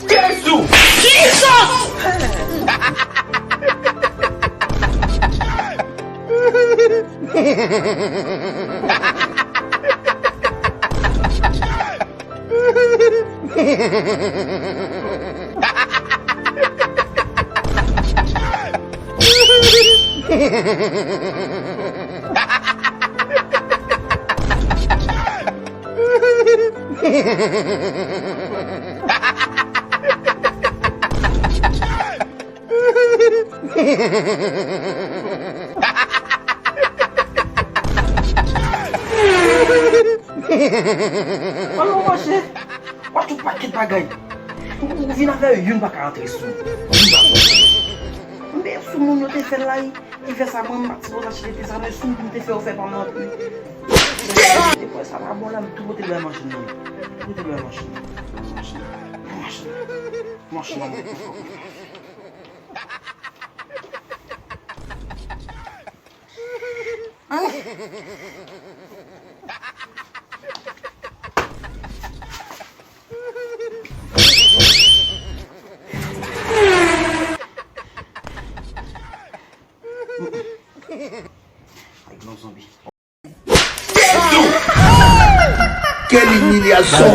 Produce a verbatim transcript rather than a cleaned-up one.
Jezi! Jesus! Alò, mache. Watch yon pakèt bagay. Ou, ou vin avè youn pa ka antre sou. Youn pa ka. Men sou moun yo te fè l la, ki fè sa, mwen, m pa t sipoze achte te sa, men sou moun te fè yo fè pa m antre. Te kwè sa pa bon la, m tou pote l bay machin nan. Tou pote l bay machin nan. Machin nan. Machin nan. Machin nan. Ay, non, zonbi. Quelle humiliation!